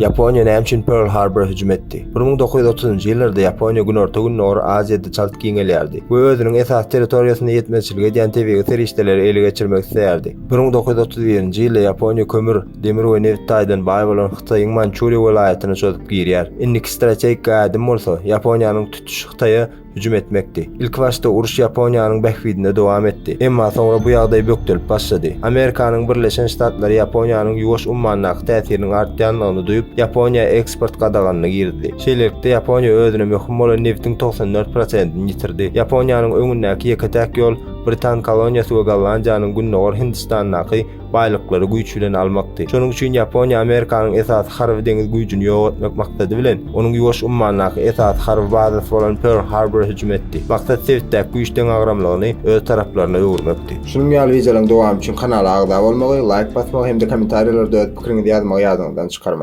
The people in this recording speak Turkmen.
Ýaponiýa näme üçin Pearl Harbor hüjüm etdi? 1930-njy ýyllarda Ýaponiýa Günorta-Gündogar Aziýada çalt giňelýärdi we özüniň esasy territoriýasynda ýetmezçilik edýän tebigy serişdeleri ele geçirmek isleýärdi. 1931-nji ýylda Ýaponiýa kömür, demir we nebit taýdan baý bolan Hytaýyň Mançžuriýa welaýatyna çozup girýär. Indiki strategik ädim bolsa, Ýaponiýanyň tutuş Hytaýa hüjüm etmekdi. Ilkibaşda uruş Ýaponiýanyň bähbidine dowam etdi. Emma soňra bu ýagdaý bökdelip başlady. Amerikanyň Birleşen Ştatlary Ýaponiýanyň Ýuwaş ummandaky täsiriniň artýandygyny duýup, Ýaponiýa eksport gadaganyny girizdi. Şeýlelikde, Ýaponiýa özüne möhüm bolan nebitiň 94 prosentini ýitirdi. Ýaponiýanyň öňündäki ýeke-täk ýol britan koloniýasy we Gollandiýanyň Gündogar Hindistandaky baýlyklary güýç bilen almakdy. Şonuň üçin Ýaponiýa Amerikanyň esasy harby-deňiz güýjüni ýok etmek maksady bilen, onuň Ýuwaş ummandaky esasy harby bazasy bolan Pearl Harbor hüjüm etdi. Maksat sebitdäki güýç deňagramlygyny öz taraplaryna öwürmekdi. Şunuň ýaly wideolaryň dowamy üçin kanala agza bolmagy, laýk basmagy hem-de kommentariýalarda öz pikiriňizi ýazmagy ýadyňyzdan çykarmaň.